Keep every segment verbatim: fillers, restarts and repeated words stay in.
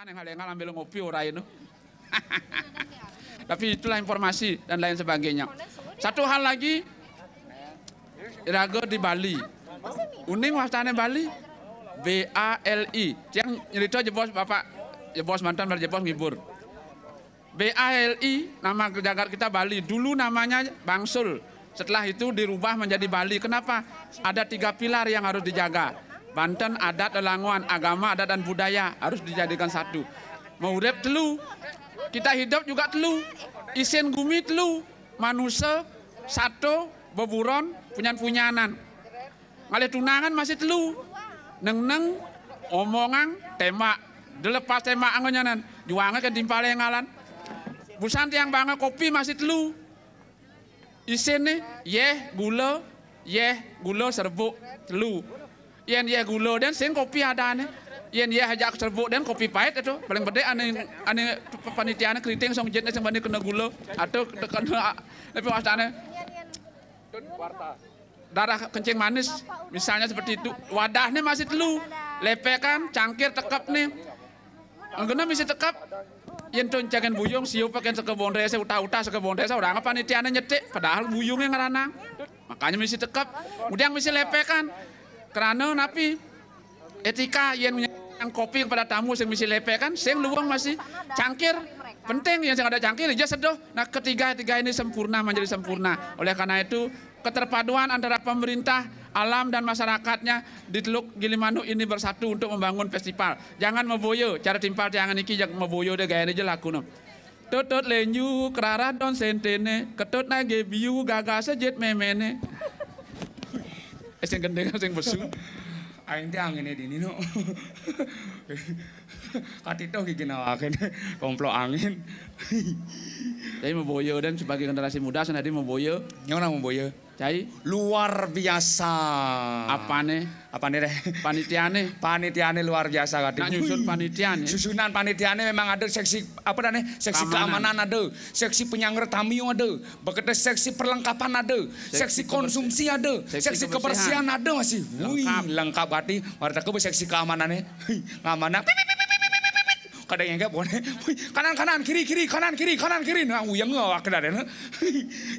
Yang hal yang ambil ngopi ora itu. Tapi itulah informasi dan lain sebagainya. Satu hal lagi, iraga di Bali. Uning wastane Bali. B A L I. Yang nyerita jebos Bapak, jebos mantan, jebos ngibur. B A L I, nama jagat kita Bali. Dulu namanya Bangsul. Setelah itu dirubah menjadi Bali. Kenapa? Ada tiga pilar yang harus dijaga. Banten, adat, lelanguan, agama, adat, dan budaya harus dijadikan satu. Maurip telu. Kita hidup juga telu. Isin gumi telu. Manusa, sato, beburon, punyan-punyanan. Ngalih tunangan masih telu. Neng-neng, omongan, tembak. Dilepas tembak angonyanan. Juangnya ke timpale ngalan. Busan tiang banga kopi masih telu. Isin nih, yeh, gula, yeh, gula, serbuk, telu. Yen yeh gula dan sing kopi adane. Yen yeh ajak serbuk dan kopi pahit itu. Paling gede ane, ane panitiane keriting song jitne sing bani kena gula atau kena, tapi wastane darah kencing manis, misalnya seperti itu. Wadahnya masih telu. Lepekan, cangkir, tekep nih. Anggena misi tekep. Yen to ncaken buyung, siup paken saka bondrese, utah-utah saka bondrese, orang panitiane nyetik, padahal buyunge ngranang. Makanya misi tekep. Kemudian misi lepekan. Kerana napi? Etika, yen yang kopi kepada tamu sing misi lepekan, sing luwung masih cangkir. Penting yang sing ada cangkir, aja seduh. Nah, ketiga-tiga ini sempurna menjadi sempurna. Oleh karena itu, keterpaduan antara pemerintah, alam, dan masyarakatnya di Teluk Gilimanuk ini bersatu untuk membangun festival. Jangan maboya, cara timpal tiangan iki, jangan maboya deh gaya aja laku no. Tutut lenju, kerara don sentene, ketut nage biu, gaga sejit memene. Eh, sing gendeng, sing besu. Aing teh angine dini no. Katito gigi nawakin komplok angin. Tapi maboya dan sebagai generasi muda, senadi maboya. Nyong nang maboya. Cai. Luar biasa. Apane? Apane deh? Panitiane. Panitiane luar biasa, Kak. Nak nyusun panitiane. Susunan panitiane memang ada seksi, apa dah nih? Seksi keamanan ada, seksi penyangga tamu ada, bekerja seksi perlengkapan ada, seksi konsumsi ada, seksi kebersihan ada masih. Wih, lengkap, Kak. Wartaku seksi keamanannya. Ngamanang. Kadang yang kayak, wih, kanan, kanan, kiri, kiri, kanan, kiri, kanan, kiri. Nah, uyang awak dah deh.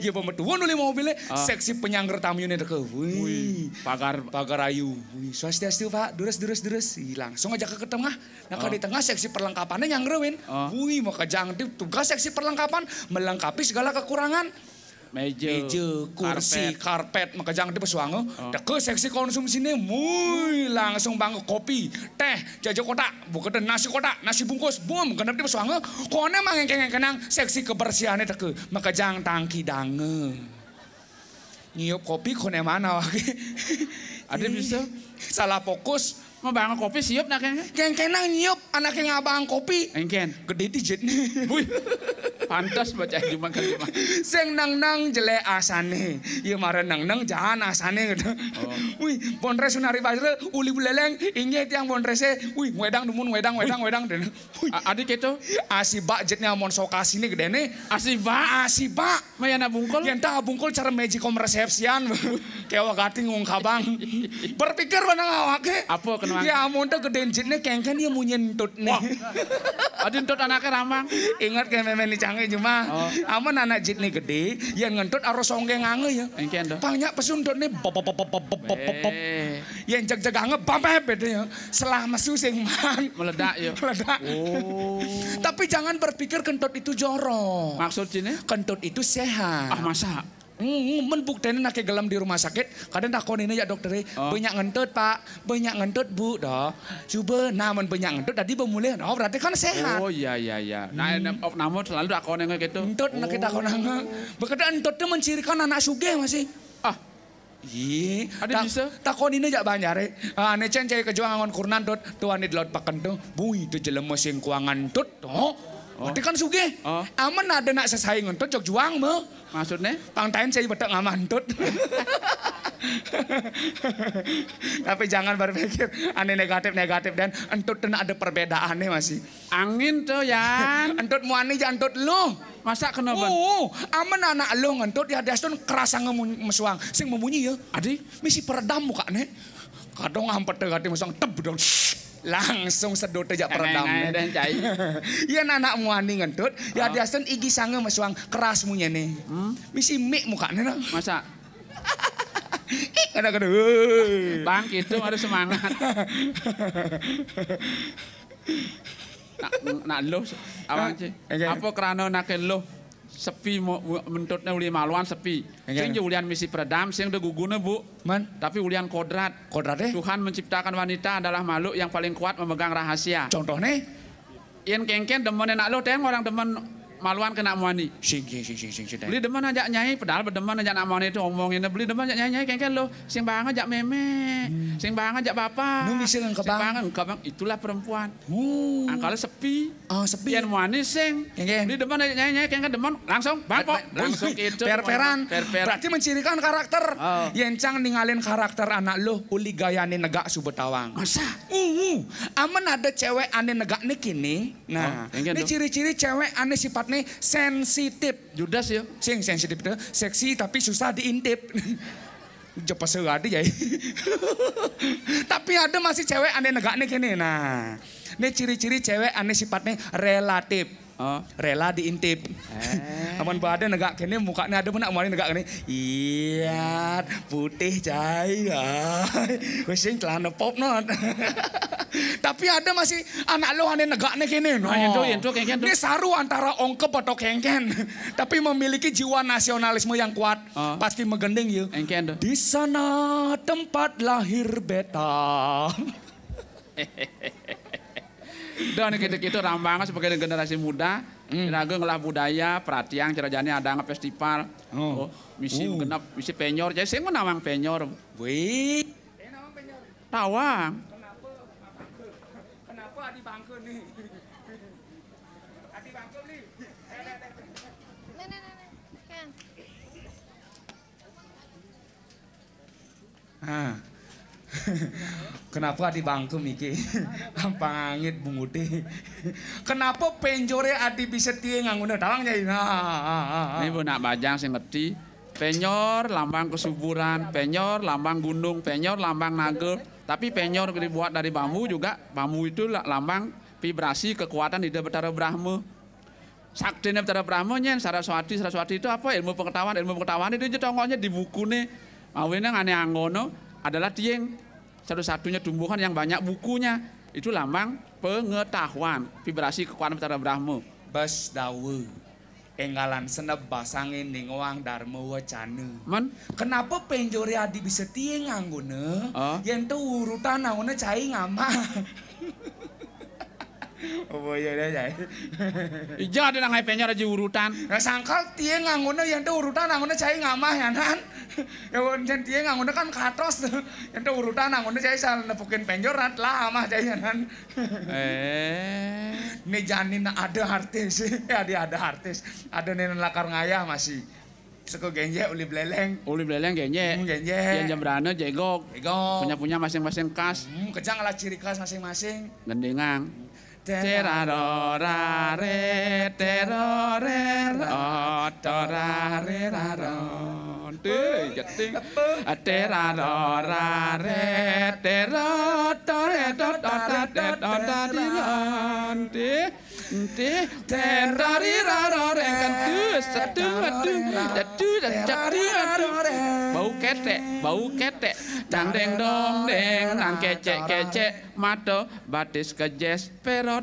Ya, pembetuan oleh mobilnya. Seksi penyangga tamunya teke. Wih, pagar, pagar ayu. Wih, swastiastu, Pak. Durus, durus, durus. Ih, langsung aja ke tengah. Nah, kalau di tengah seksi perlengkapannya nyangga, Win. Wih, makajang tugas seksi perlengkapan melengkapi segala kekurangan. Meja, kursi, karpet, makajang di pesuanga. Teke seksi konsumsine, mui, langsung bang kopi, teh, jaja kotak, bukan nasi kotak, nasi bungkus, bum, genep di pesuanga. Kone mang engkeng kenang seksi kebersihannya teke, makajang tangki dange. Ngiup kopi kone mana wage? Ada bisa. Salah fokus. Mau bang kopi siup nak kene? Kengkenang nyiup, anake ngabang kopi. Engken. Gede dijit nih. Wih. Pantas baca cuma kan cuma. Sing nang nang jelek asane. Iya mara nang nang jahan asane gitu. Wih, bondres sunari basre, uli buleleng, inggih tiang bondrese. Wih, wedang dumun, wedang, wedang, wedang deh. Wih. Adik itu. Asibak jetnya mon sokasine gedene. Asibak. Asibak. Mayana bungkul? Yen tak bungkul cara magicom resepsian. Kewa gati ngungkabang. Berpikir mana ngawake? Apa kenapa? Ya amun tuh gede jitne kengken ya munyi entut nih. Wah. Adi entut anaknya ramang. Ingat kayak meme ni canggih cuma. Amun anak jitne gede, yang ngentut harus songge ngange ya. Engken dah. Pangnya pesu entut nih. Bop, bop, bop, bop, bop, bop, bop. Yang jeg-jeg ange bapep beda ya. Selah mesu sing man. Meledak ya. Meledak. Oh. Tapi jangan berpikir kentut itu jorok. Maksud sini? Kentut itu sehat. Ah, masa? Hmm, men buktene nake gelem di rumah sakit, kadang takonine ya dokter, banyak ngentut, Pak, banyak ngentut, Bu, doh. Coba, nah, men banyak ngentut tadi pemulih, oh, berarti kan sehat. Oh, iya, iya, iya. Nah, hmm. Namun selalu takone gitu. Ngentut, nak kita konang. Bekerja ngentut itu mencirikan anak sugih masih. Ah, iya. Ada tak, bisa? Takon ini jak banjare. Ah, ne cen cai kejuang angon kurnan dot tuan di laut pakan tu. Bui tu jelema sing kuangan tut. Oh. Berarti kan sugih. Oh. Aman ada nak sesai ngentut jog juang me. Maksudnya? Pangtain cai betek ngamantut. Tapi jangan berpikir aneh negatif-negatif dan entut tu nak ada perbedaannya masih. Angin tu, Yan. Entut muani ja entut lu. Masa kena ban? Oh, aman anak lu ngentut ya dia sun kerasa ngemun mesuang. Sing memunyi ya. Adi? Misi peredam muka ne. Kadang ampet deh gati mesuang teb dong. Langsung sedot aja peredam. Ngaé-ngaé deh, cai. Yén anak muani ngentut, ya diasten igi sanga mesuang keras munyene. Hmm? Misi mik mukane nah. Masa? Ih, kadang-kadang. Bang, gitu harus semangat. Nak, nak luh, awang, ah, cik. Oke. Apa krana anaké luh? Sepi mo-, mentutné uli maluan sepi. Iya. Sing ja ulian misi peredam, sing da guguna, Bu. Man? Tapi ulian kodrat. Kodrat, eh? Tuhan menciptakan wanita adalah makhluk yang paling kuat memegang rahasia. Contohné? Yén kéngkén demen nak luh, téh orang demen maluan kena muani. Sing, sing, sing, sing, sing, sing. Beli demen aja nyai, padahal demen aja nak muani itu omongin. Beli demen aja nyai, nyai kéngkén luh. Sing bang aja mémé. Hmm. Sing bang aja bapak. Nu bisa ngengkebang. Sing bang ngengkebang. Itulah perempuan. Oh. Angkala sepi. Oh, sepi. Yén muani sing. Kéngkén. Beli demen aja nyai, nyai kéngkén demen. Langsung, bang, pok. Langsung gitu. Per-peran. Per-peran. Berarti mencirikan karakter. Oh. Yén cang ningalin karakter anak luh, uli gayané negak suba tawang. Masa? Uh, uh. Amen ada cewek ané negakné kéné. Nah, oh, kéngkén ini tuh. Ciri-ciri cewek ané sifatné sensitif. Judas ya. Sing sensitif itu, seksi tapi susah diintip. Jepes ada ya. Tapi ada masih cewek ané negakné kéné. Nah, ini ciri-ciri cewek ané sifatné relatif. Oh. Rela diintip. Eh. Amun ada negak kéné, mukanya ada, mana amun negak kéné. Iya, putih cai. Wis sing celana pop not. Tapi ada masih anak luh ané negakné kéné. Nah, ento, ento, kéngkén tuh. Ini saru antara ongkep atau kéngkén. Tapi memiliki jiwa nasionalisme yang kuat. Oh. Pasti megending ya. Kéngkén tuh. Di sana tempat lahir beta. Dan kita-kita rambang sebagai generasi muda, hmm, raga ngelah budaya, perhatian, cara jani ada nge festival. Oh. Oh, misi, uh, genep, misi penyor. Jadi saya mau nawang penyor. Wih. Tawang. Kenapa adi bangke nih? Adi bangke nih. Nih, nih, nih, nih. Kan. Ah. Kenapa adi bangke iki? Ampang angit bunguté. Kenapa penjoré adi bisa tié ngangguna? Tawang, Nyai. Nah, ah, ah, ah. Ini Bu nak bajang sing ngerti. Penyor lambang kesuburan, penyor lambang gunung, penyor lambang naga. Tapi penyor dibuat dari bambu juga, bambu itu la-, lambang vibrasi kekuatan Ida Betara Brahma. Saktiné Betara Brahma nyén Saraswati, Saraswati itu apa? Ilmu pengetahuan, ilmu pengetahuan itu aja tongoknya di bukuné. Mawinan ané anggona adalah tiing. Satu-satunya tumbuhan yang banyak bukunya. Itu lambang pengetahuan, vibrasi kekuatan Betara Brahma. Bas dawa. Énggalan seneb basangé ningoang dharma wacana. Men? Kenapa penjoré adi bisa tiing anggona? Oh. Yén to urutan anggona cai ngamah. Oh iya dah cai. Ija ada nang penjor aja urutan. Nah, sangkal tiing anggona yén to urutan anggona cai ngamah ya nan. Ya won jen tiing anggona kan katos tuh. Yén to urutan anggona cai sal nepukin penjor rat lah amah cai ya nan. Eh. Né jani nak ada artis. Ya dia ada artis. Ada né lakar ngayah masih. Seko genjek uli beleleng. Uli beleleng genjek. Hmm, genjek. Yang jambrana jegog. Jegog. Punya-punya masing-masing khas. Hmm, kejang lah ciri khas masing-masing. Gendingang. Terarorare, terorera, torareraro. Teh, jeting. Terarorare, terotore, totore, totore, totore. Ente, tendariraroreng, kedus, sedu, aduh, dedu, dedu, aduh. Bau ketek, bau ketek. Dang deng dong deng, nang kecek kecek, mato, batis kejes, perot.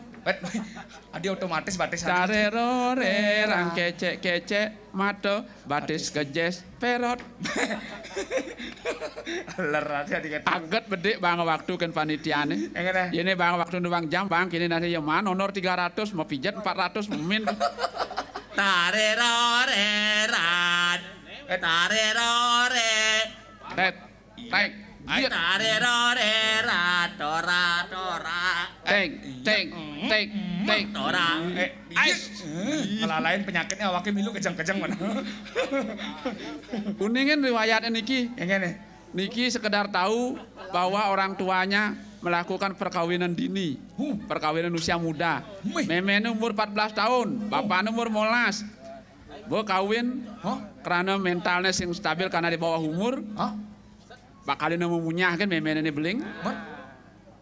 Adi otomatis batis. Tarerore, rang kecek kecek, mato, batis kejes, perot. Ler aja dikit. Aget bedik bang waktu kan panitiane. Yang mana? Ini bang waktu nuang jam bang kini nasi ya man honor tiga ratus mau pijet empat ratus min. Tarerorerat. Eh, tarerore. Tet. Teng. Ai. Tarerore ratora tora. Teng, teng, teng, teng. Tora. Eh, ais. Ngelalain penyakitnya awake milu kejang-kejang mana. Kuningin riwayatnya niki. Yang ini. Niki sekedar tahu bahwa orang tuanya melakukan perkawinan dini, perkawinan usia muda. Memene umur empat belas tahun, bapaknya umur molas. Bo kawin, karena mentalnya sing stabil karena di bawah umur. Bakal nemu munyah kan memene ini beling.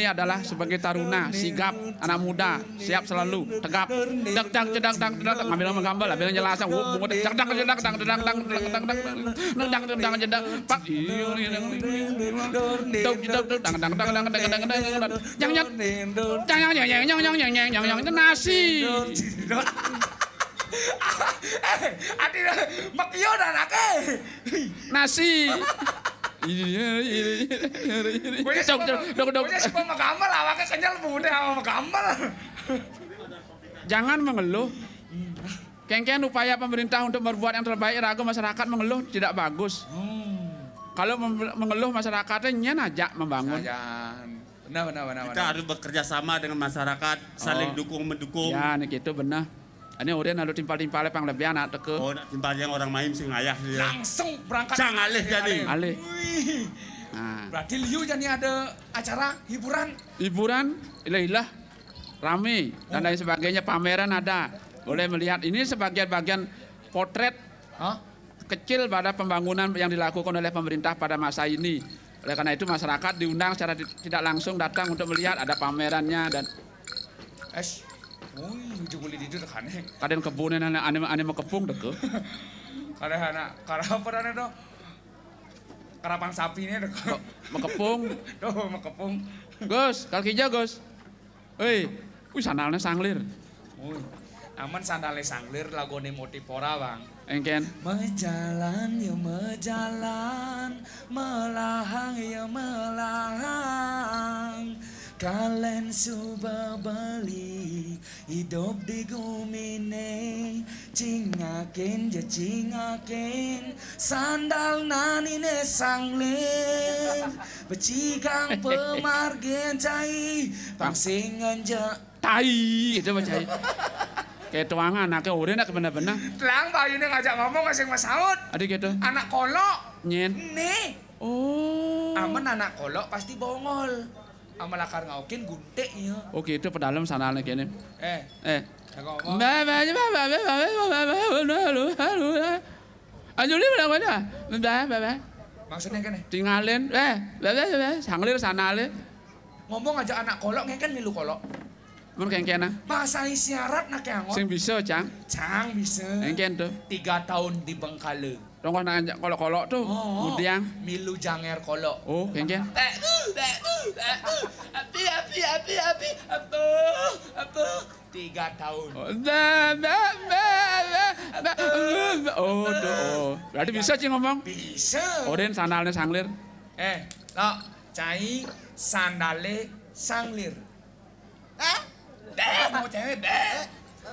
ini adalah sebagai taruna, sigap, anak muda, siap selalu, tegap. Dang dang jedang dang jedang, ngambil gambar, ambil jelasan, wup, bungut, dang dang jedang dang jedang dang dang dang dang, dang dang jedang, pak, dang jedang dang dang dang dang dang, yang yang yang yang yang yang yang yang yang yang, nasi. Eh, ati, mak yo dan ake. Nasi. Iya, iya, iya, iya, iya. Gue Dok, dok, dok, dok. Gue suka magambal, awaknya kenyal, bungut sama magambal. Jangan mengeluh. Kengken upaya pemerintah untuk berbuat yang terbaik, raga masyarakat mengeluh tidak bagus. Kalau mem- mengeluh masyarakatnya nyen aja membangun. Jangan. Benar, benar, benar. Kita harus bekerja sama dengan masyarakat, saling Oh. dukung mendukung. Ya, nih gitu benar. Ini urin lalu timpal-timpal pang lebih anak teke. Oh, nak timpal yang orang main sing ayah dia. Langsung berangkat. Cang alih jadi. Alih. Wih. Nah. Berarti liu jadi ada acara hiburan. Hiburan, ilah-ilah, rame, dan lain sebagainya, pameran ada. Boleh melihat, ini sebagian-bagian potret kecil pada pembangunan yang dilakukan oleh pemerintah pada masa ini. Oleh karena itu, masyarakat diundang secara ti-, tidak langsung datang untuk melihat, ada pamerannya dan es. Wih, ujung kulit itu tekannya. Kadang kebunnya ane, ane, ane mekepung deke. Kadang anak, kadang apa ane tuh? Kerapang sapi nih deke. Kok mekepung? Tuh, mekepung. Gus, kaki aja, Gus. Hei, wih, sandalnya sanglir. Wih, aman sandalnya sanglir, lagone Motipora, Bang. Engken. Mejalan ya mejalan, melahang ya melahang. Kalen suba beli, hidup di gumine, cingakin ya cingakin, sandal nanine sanglir, becikang pemargin cai, pangsingan ja tai, gitu, Mas Cai. Kayak tuangan, anaknya udah nak bener-bener. Telang bayune ngajak ngomong asing masaut. Ada gitu. Anak kolok. Nyen. Nih. Oh. Amen anak kolok pasti bongol. Amen lakar ngaukin guntik ya. Oh gitu, pedalem sandalnya gini. Eh. Eh. Ya ngomong. Mbak, mbak, mbak, mbak, mbak, mbak, mbak, mbak, mbak, mbak, mbak, mbak. Anjuli mana mana? Mbak, mbak, mbak. Maksudnya kene? Tinggalin, eh, mbak, mbak, mbak, sanglir sandalnya. Ngomong aja anak kolok, ngeken milu kolok. Mun kengkena. Bahasa isyarat nak yang. Sing bisa, Cang. Cang bisa. Engken tuh. Tiga tahun di Bengkale. Rongkos nak anjak kolok-kolok tuh. Oh. Mudiang. Milu janger kolok. Oh, kengken. Bek, uh, bek, uh, bek, uh. Api, api, api, api. Apa? Apa? Tiga tahun. Oh, ba, ba, ba, ba, ba, ba. Oh, tuh. Oh. Berarti bisa, Cing, ngomong? Bisa. Oden sandalnya sanglir. Eh, lo, cai sandale sanglir. Hah? Deh, mau cewek, deh.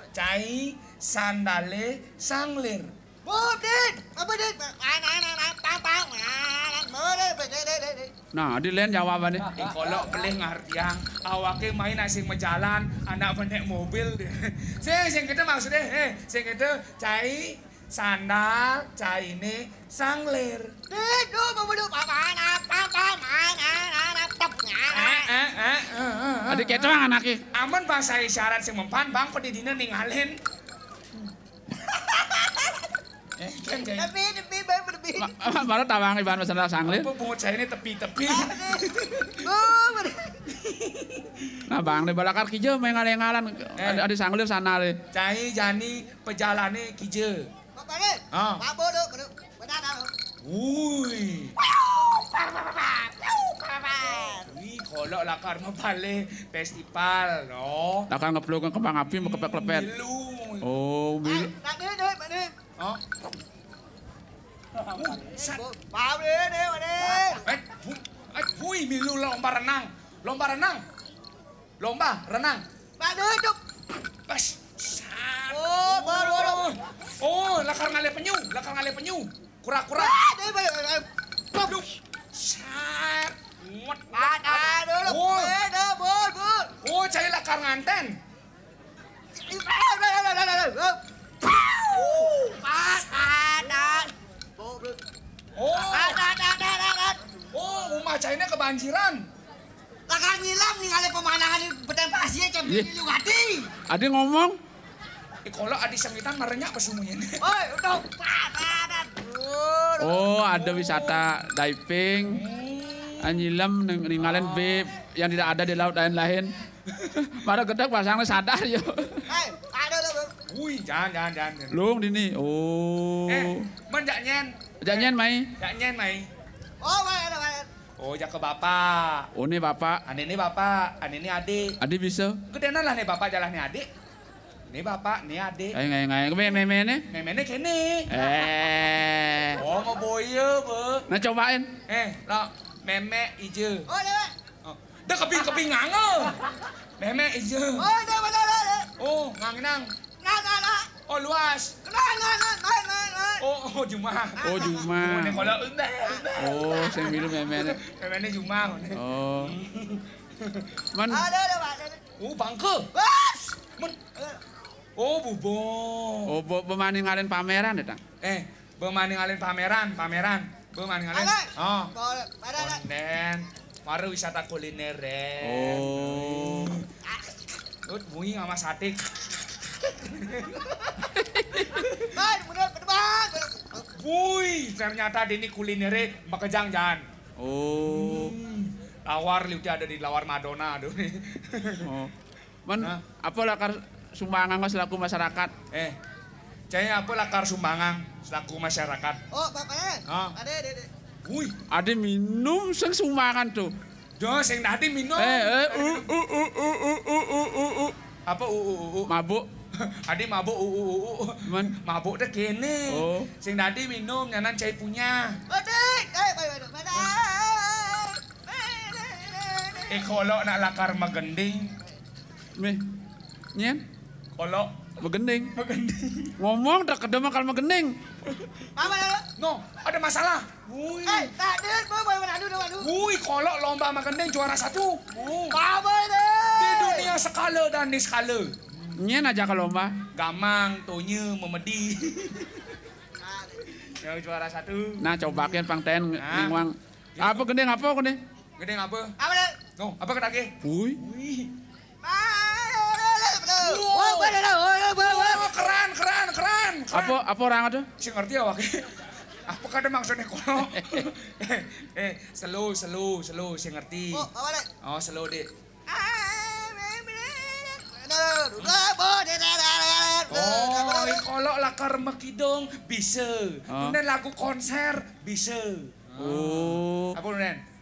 Cai sandale sanglir. Budin, apa, Din? Main, main, main, main, pang, pang, main, main, budin, budin, budin, budin. Nah, di lain jawabannya. Di kolok pelih ngartiang, awake main asing mejalan, anak menek mobil. Sing, sing kita maksudnya, eh, sing kita cai sandal, caine sanglir. Dek, duh, mau beduk, apa, apa, apa, apa, apa, apa, apa, apa, apa, apa. Eh, eh, eh, eh, eh, eh. Ada kecoang anaknya. Aman bahasa isyarat sing mempan, Bang, pedidine ningalin. Eh, kan, kan. Tapi, tapi, Bang, tapi. Ma-, ma-, malah tawang iban masalah sanglir. Apa pungut saya ini tepi-tepi? Oh, bener. Nah, Bang, di balakar kijau main ngalang-ngalang. Eh. Ada, ada sanglir sana, le. Cai jani pejalane kijau. Pak Pade, ah. Pak Bodo, Bodo, benar, tahu. Wui. Wih, kolok lakar mabale festival, no. Lakar ngeplung kembang api, mekepet-kepet. Milu. Oh, milu. Pak Dede, Pak Dede. Oh. Uh, sat. Pak Dede, Pak Dede. Eh, bu-, eh, wui, milu lomba renang. Lomba renang. Lomba renang. Pak Dede. Pas. Sat. Oh, baru, baru. Oh, lakar ngalih penyu, lakar ngalih penyu. Kura-kura. Ah, dia banyak, eh, eh. Aduh. Sat. Nguat, nguat. Ada, ada, ada. Oh. Eh, dah, bol, bol. Oh, cai lakar nganten. Ada, ada, ada, ada, ada. Pas, ada. Oh. Ada, ada, ada, ada, ada. Oh, rumah caine kebanjiran. Lah kan ngilang ningali pemandangan di peteng pasir, cem. Iya. Di lu hati. Ada ngomong. Eh, kalau adi sengitan marenyak pesumunyin. Oi, udah. Pas, ada. Oh, ada wisata diving. Hmm. Ah, nyilem ning-, ningalin bib yang tidak ada di laut lain-lain. Mara gedeg pasangnya sadar yo. Eh, ada lo, Bang. Wih, jangan, jangan, jangan, jangan. Lung dini. Oh. Eh, men jak nyen. Jak nyen mai. Jak nyen mai. Oh, mai, ada, mai. Oh, jak ke bapak. Oh, ni bapak. Ane ni bapak, ane ni adik. Adik bisa. Gedenan lah ni bapak, jalan ni adik. Ni bapak, ni adik. Ayo, ayo, ayo. Meme, meme ni. Meme ni kene. Eh. Oh, mau boye, be. Nah, cobain. Eh, lo, meme ije. Oh, ada, Pak. Oh. Dah keping-keping nganga. Meme ije. Oh, dah, mana, ada, ada. Oh, nganginang. Nah, nah, nah. Oh, luas. Nah, nah, nah, nah, nah, nah. Oh, oh, jumah. Oh, jumah. Ini kalau, oh, saya milu meme ni. Meme ni jumah. Oh. Man. Ada, ada, Pak. Ada. Oh, bangke. Bas. Men. Oh, bubuh. Oh, be-, be mani ngalin pameran ya, Tang? Eh, be mani ngalin pameran, pameran. Be mani ngalin. Alek. Oh. Bol-, pada, pada. Konden. Mari wisata kuliner, Ren. Oh. Ut, bunyi sama satik. Bang, bener, bener, Bang. Wui, ternyata di ini kulinernya makejang, Jan. Oh. Hmm. Lawar liutnya ada di lawar Madonna, aduh. Oh. Men, nah, apa lakar sumbangan selaku masyarakat? Eh, cai apa lakar sumbangan selaku masyarakat? Oh, Bapak, eh. Ah. Ada, ada, ada. Wui. Ada minum sing sumbangan tuh. Duh, sing dadi minum. Eh, eh, u, u, u, u, u, u, u, u, u. Apa u, u, u, u? Mabuk. Adi mabuk, u, u, u, u. Men. Mabuk teh kene. Oh. Sing dadi minum, nyanan cai punya. Adik, eh, baik, baik, baik. Eh, kolok nak lakar magending. Meh. Nyen? Kolok. Magending. Magending. Ngomong dah kedem akal magending. Apa, Lalo? No, ada masalah. Wui. Eh, tak ada, apa, apa, apa, aduh, aduh, aduh. Wui, kolok lomba magending juara satu. Oh. Apa itu? Di dunia sekala dan niskala. Nyen aja ke lomba. Gamang, Tonya, Memedi. Yang juara satu. Nah, cobakin pang ten. Nah. Ning wang. Apa gending, apa gending? Gending apa? Apa, Lalo? No, apa kedake? Wui. Wui. Wah, keren, keren, keren, keren. Apa, apa orang ada? Sing ngerti awake. Apa kata maksudnya kono? Eh, eh, slow, slow, slow, sing ngerti. Oh, apa, Lek? Oh, slow, Dik. Oh, kolok lakar makidung bisa. Oh. Kemudian lagu konser bisa. Oh. Apa, Nen?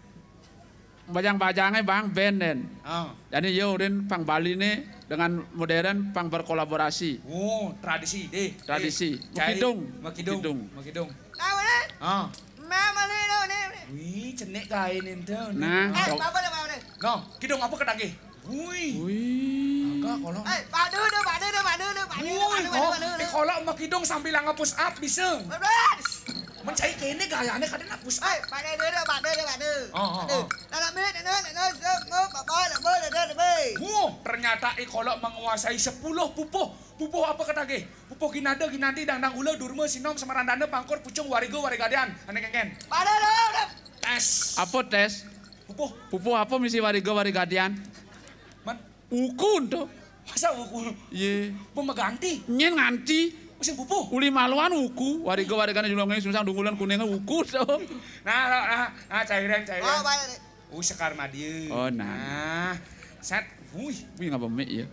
Bajang-bajangnya, Bang, band, Den. Oh. Jadi, yo, Rin, pang Bali nih dengan modern, pang berkolaborasi. Oh, tradisi, deh. Tradisi. Eh, cai, makidung. Makidung. Makidung. Makidung. Tahu, nih? Oh. Mama, nih, nih, nih. Wih, cenik kain itu, nih. Nah, eh, oh. Apa, apa, apa, nih? No, kidung apa kedake? Wih. Wih. Agak kolong. Eh, padu, duh, padu, duh, padu, duh, padu, duh, wih, padu, oh, padu, padu, di kolong sama kidung sambil nge-push up bisa. Bebas. Men cai kene gayane kadang nak push up. Eh, padu, duh, duh, padu, duh, padu. Oh, oh, padu. Oh. Dalam menit, dalam menit, dalam menit, dalam menit, dalam menit. Wuh, ternyata Ikolok menguasai sepuluh pupuh. Pupuh apa ketagih? Pupuh ginada, ginanti, dangdang ula, durma, sinom, semarandana, pangkur, pucung, wariga, warigadian. Ane kengken. Padu, duh, duh. Tes. Apa tes? Pupuh. Pupuh apa misi wariga, warigadian? Man. Uku ento. Masa uku? Iya. Pemeganti. Nyen nganti. Musim pupuh. Uli maluan uku, wariga-warigane julunge susah dungulan kuninge uku to. Nah, nah, nah, nah, cairan, cairan. Oh, baik, baik. Uh, Sekar Madya. Oh, nah. Nah. Set. Wih. Wih, ngapa mik ya?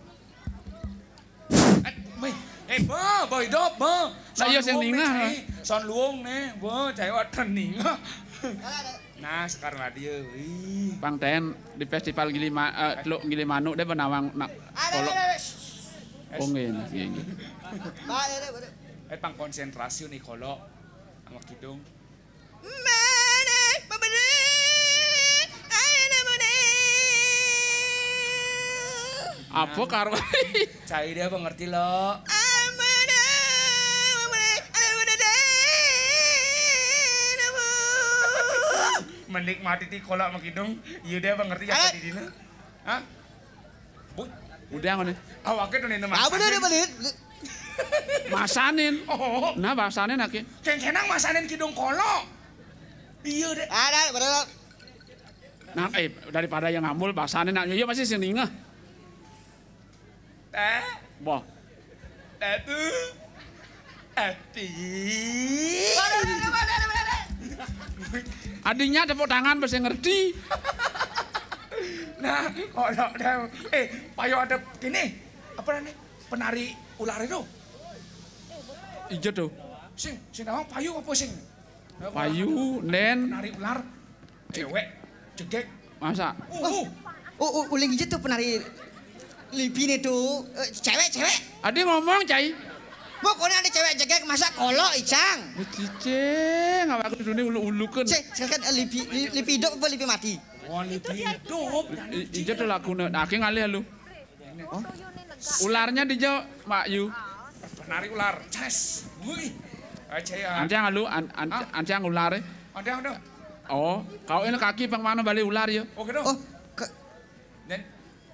Eh, mik. Eh, ba, ba hidup, ba. Lah, iya, sing ningah. Son luwung nih, cai. Son luwung nih, ba, cai waten ningah. Nah, Sekar Madya, wih. Pang ten di festival Gili Ma-, eh, Teluk Gili Manuk deh penawang nak kolok. Oh, nggih, nggih, nggih. Eh, pang konsentrasi nih kolok sama kidung. Apa karo? Cai dia apa ngerti lo? Menikmati ti kolak sama kidung. Iya dia apa ngerti apa di dina? Hah? Bu, udah ngene. Awake tuh nene. Ah, bener, masanin. Bener, bener. Masanin. Oh. Nah, masanin ake. Kengkenang masanin kidung kolok. Iya deh. Ada, bener. Nah, eh, daripada yang ngambul, bahasannya nak, iya masih sing ningeh. Teh. Boh. Teh tuh. Ati. Adiknya tepuk tangan, pasti ngerti. Nah, kalau ada, eh, payo ada gini, apa namanya? Penari ular itu. Iya tuh. Sing, sing nawang payu apa sing? Payu, nen. Penari ular. Cewek, jegek. Masa? Uh, uh. Oh, oh, uling aja tuh penari lipi nih tuh. Eh, cewek, cewek. Adi ngomong, cai. Mau kone ada cewek jegek, masa kolok, Icang? Cicing, apa aku dudune uluk-ulukan. Cek, sekarang, eh, lipi, li-, lipi hidup apa lipi mati? Wah, lipi hidup. I-, i-, ijo tuh lagu, nah, aku ngalih lu. Oh? Ularnya di jo, Mak Yu. Penari ular. Ces. Wih. Aja ya. Ancang lu, an-, an-, hah? Ancang ular. Ada, ada. Oh, kau ini kaki pang mana balik ular ya? Oh, gitu. Oh, ke- Nen.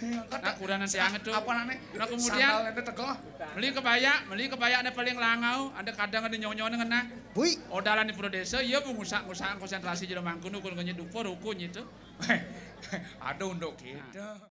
Nah, kurang nanti anget tuh. Apa nane? Nah, kemudian sandal itu teko. Meli kebaya, meli kebaya ada paling langau, ada kadang ada nyonyo ngenah. Bui. Odalan di Pura Desa, iya bu ngusak ngusak konsentrasi jero mangkunu kun ngenyit dupo rukun itu. Aduh, untuk kita.